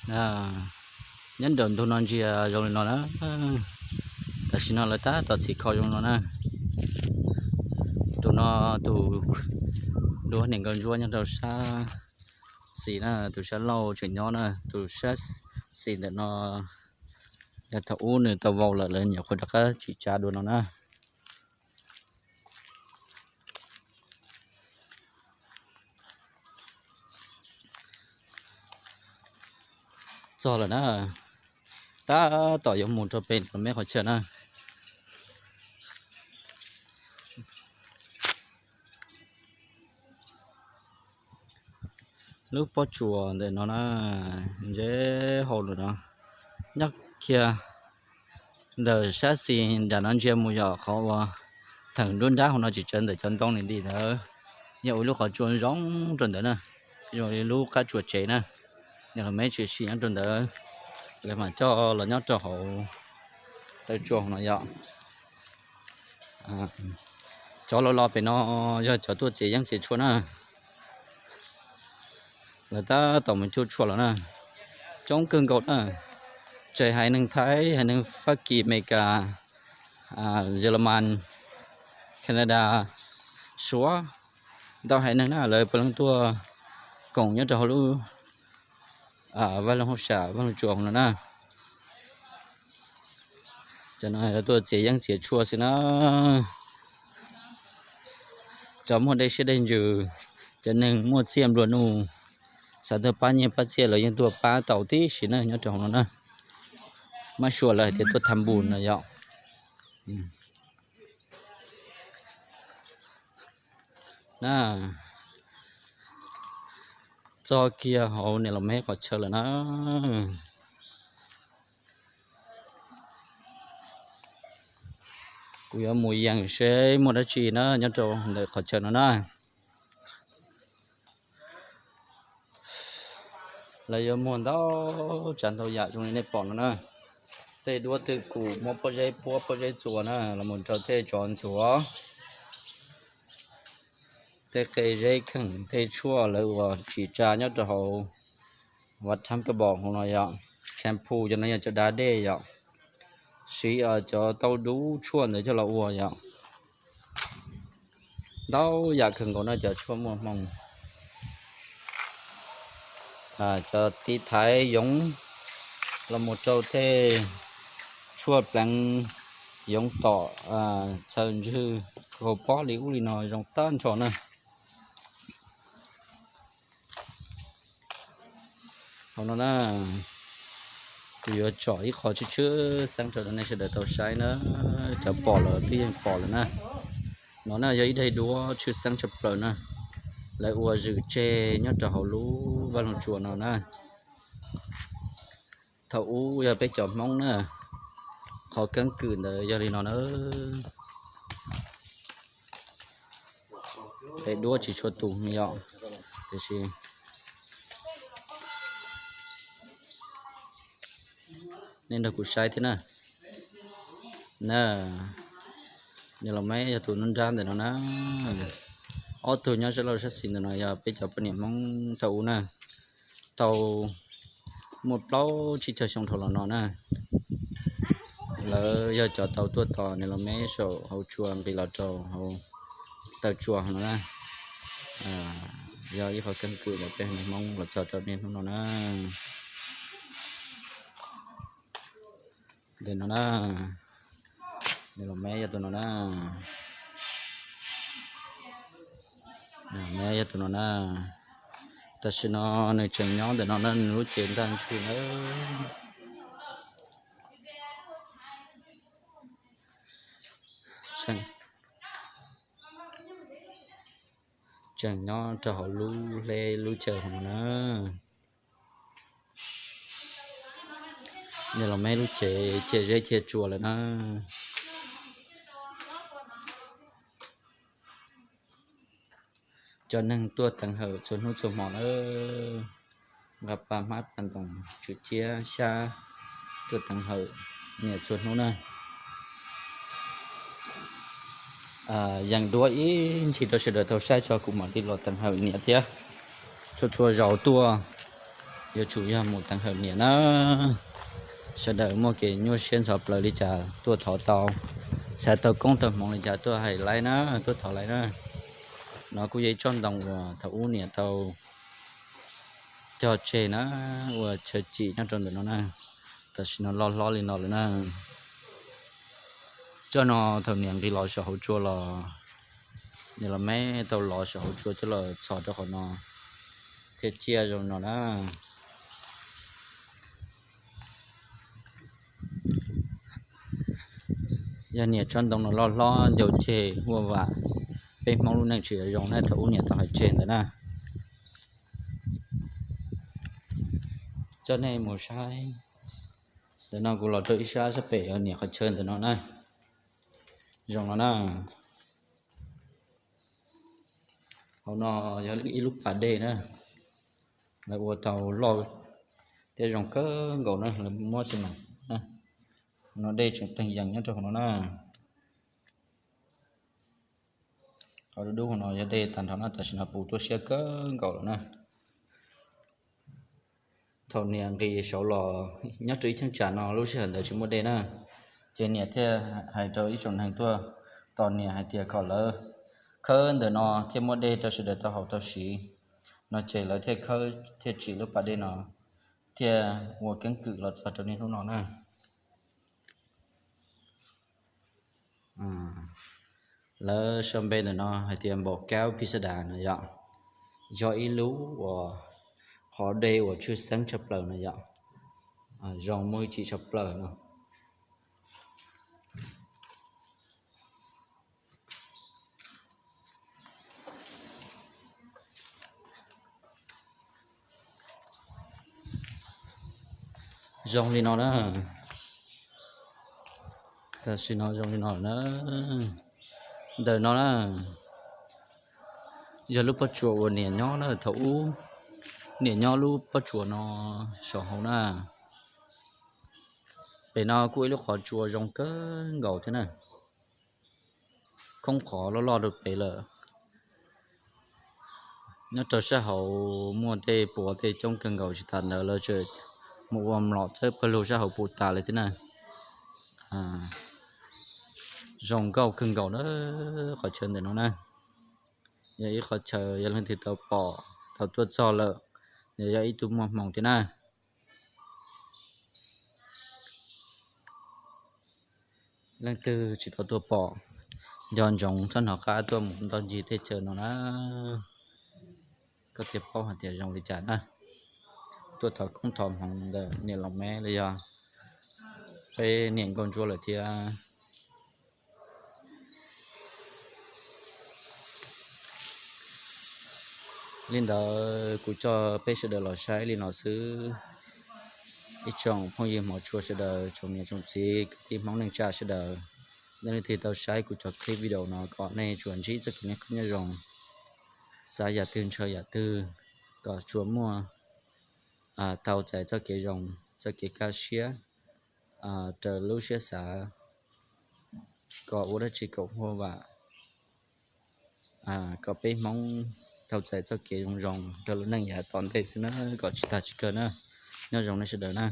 Nyob nraum ntug no ntsia zoo li no na. Tam sim no lawv tab tom txhim kho zoo no na. Tus no tus dua niam nkauj ntsuab nyob rau sab xis na, tus sab laug tseem nyob na, tus sab xis ntawm no yog thaum ub nws tau vau lawm lawv nyuam qhuav rov qab tsim tsa dua no na. Txog lawm na, tab tom yuav mus rau pem lub me qhov chaw na. Lub pob tsuas ntawm no na, ntshe hauv lawm no, nyob kiag ntawm sab xis nram no ntsia mus yog qhov uas theem nruab nrab hauv no tsis tsawv ntawm cov ntoo ni nti ntawd, yog ua lub qhov tsua zoo rau ntawd na, zoo li lub qab tsuas tsev na. Niam laus Meb tshwm sim nyob rau ntawd, lawv mam coj los nyob rau hauv taw tsua hauv no yom. Cov los los pem no yog cov tuaj txiav yeeb txiav tshuaj na. Lawv tab tom mus cuab tshuaj los na, coob kawg nkaus na. Tsis hais neeg Thaib, hais neeg Fab Kis, Amelikas, Yelamas, Kanada, Suav, ntau haiv neeg na lawv puav leej tuaj koom nyob rau hauv lub vaj loog hauj sam vaj loog tsua hauv no na. Cov no tuaj txiav yeeb txiav tshuaj xwb na. Cov muaj dej siab dej ntsws, cov neeg muaj txiaj nplua nuj, xav tuaj pab nyiaj pab txiaj lawv yeej tuaj pab tau tib si na nyob rau hauv no na. Mab suav lawv hais tias tuaj tham npus no yom. Na, txog kiag hauv niam laus Meb qhov chaw lawm na. Kuv yuav mus yees seb muaj dab tsi na nyob rau ntawm qhov chaw no na. Lawv yuav muag ntau tsav ntau yam zoo li nej pom no na. Tej duab twj kum muab pob zeb puab pob zeb txuas na los mus rau tej tsov ntxhuav, tej qe zeb kheem, tej tshuaj lawv uas tsim tsa nyob rau hauv vaj thab kab bom hauv no yom. Shampoo cov no yog cov da dej yom, siv cov tauj dub tshuaj ntawd coj los ua yom. Ntau yam kawg nkaus no cov tshuaj muaj hmoo, cov tiv thaiv yoov los mus rau tej tshuaj pleev yoov tom txhaws ntswg, kaus pob li ub li no zoo tag nrho na. Hauv no na, kuv yuav tsom ib qho tshwj tshwj xeeb rau nej sawv daws tau saib na. Cov pom los twb yeej pom lawm na. No na yog ib daim duab tshwj xeeb tshaj plaws na. Lawv ua zwm tseg nyob rau hauv lub vaj loog tsua no na. Thaum ub yog peb cov Hmoob na, qhov keeb kwm ntawd yog li no na. Daim duab tsis tshua tus yom, tiam sis nej nrog kuv saib thiab na. Na, niam laus Meb yog tus nruab nrab ntawm no na. Ob tug nyob sab laug sab xis ntawm no yog peb cov poj niam Hmoob thaum ub na, tau muaj plaub tsib caug xyoo dhau los no na. Lawv yog cov tau tuaj tos niam laus Meb saum hauv tsua nqis los rau hauv taw tsua no na. Yog ib qho keeb kwm ntawm peb Hmoob los txog rau niaj hnub no na. Ntawm no na, niam laus Meb yog tus no na. Niam laus Meb yog tus no na. Tam sim no nws tseem nyob ntawm no na, nws lub cev ntaj ntsug na. Tseem nyob rau hauv lub hleb lub chaw hauv no na. Niam laus Meb lub cev cia zeb cia tsua lawm na. Cov neeg tuaj teev hawm txhua hnub txhua hmo na, nqa pa hmab pa ntoos tswm ciab xyab tuaj teev hawm niam txhua hnub na. Yees duab ib ntsis rau sawv daws tau saib tso kuv mam li los teev hawm niam thiab. Txhua txhua zaus tuaj yuav tsum yog mus teev hawm niam na. Sawv daws muaj kev nyuaj siab ntxhov plaws li cas tuaj thov tau, xav tau koob tau hmoov li cas tuaj hais laib na, tuaj thov laib na. No kuj yog ib tsob ntoo uas thaum ub niam tau cog tseg na, ua chaw cim nyob rau ntawm no na. Tam sim no loj hlob li no lawm na. Tsob no thaum niam nqis los saum hauv tsua los, niam los me tau los saum hauv tsua coj los txhos rau qhov no thiaj ciaj zoo no na. Yog niam tsob ntoo no loj hlob ncau ceg huaj vam, peb Hmoob lub neej tsis zoo na, thaum ub niam tau hais tseg ntawd na. Coj nej mus saib, ntawm no kuv los rau ib sab sab pem niam qhov chaw ntawm no na, zoo no na. Hauv no yog ib lub pas dej na, lawv ua tau loj thiab zoo kawg nkaus na, lawv muab xi mas na. Hauv no dej tseem teeg yees nyob rau hauv no na. Qhov dub dub hauv no yog dej tag nrho na, tam sim no puv tuaj siab kawg nkaus lawm na. Thaum niam nqis saud los nyob rau ib cheeb tsam no lub sij hawm ntawd tsis muaj dej na, ces niam thiaj hais rau ib tsoom neeg tuaj tos niam hais tias kom lawv khawb ntawm no thiaj muaj dej rau sawv daws tau haus tau siv no, ces lawv thiaj khawb thiaj tsim lub pas dej no thiaj ua keeb kwm los txog rau niaj hnub no na. Lawv sau npe ntawm no hais tias npaum kaub phi xa das no yom, yog ib lub uas qhov dej uas tshwj xeeb tshaj plaws no yom, zoo muaj ib txhij tshaj plaws no. Zoo li no na, tam sim no zoo li no na. Ntawm no na, yog lub pob tsuas uas niam nyob na, thaum ub niam nyob lub pob tsuas no saum hauv na. Pem no kuj ib lub qhov tsua zoo kawg nkaus thiab na, khoob qhov loj loj rau pem lawm. Nyob rau sab hauv muaj tej puas tej coob kawg nkaus, tsis tas ntawd lawv tseem mus ua mlom txawb pawg lug sab hauv puv tas li thiab na. Zoo nkauj kawg nkaus na, qhov chaw ntawm no na, yog ib qhov chaw yog leej twg tau pom tau tuaj txog lawm, yog ib tug muaj hmoo thiab na. Leej twg tsis tau tuaj pom, nco ntsoov txhob hnov qab tuaj mus ntoj ncig tej chaw no na, koj thiaj paub hais tias zoo li cas na. Tuaj thov koob thov hmoov ntawm niam laus me los yog peb niam nkauj ntsuab lawm thiab. Li ntawd kuv coj peb sawv daws los saib li no xwb. Ib tsoom phooj ywg hmov tshua sawv daws, tsoom niam tsoom txiv kwv tij Hmoob neej tsa sawv daws, nej leej twg tau saib kuv cov clip video no kom nej tsuas ntsib txoj kev noj qab nyob zoo, xav yam twg ntshaw yam twg, kom tsuas muaj tau txais txoj kev zoo, txoj kev kaj siab raws lub siab xav, kom ua dab tsi kom huaj vam, kom peb Hmoob tau txais txoj kev zoo zoo rau lub neej yav tom ntej xwb na, kom tsis tag tsis kawg na. Nyob zoo nej sawv daws na.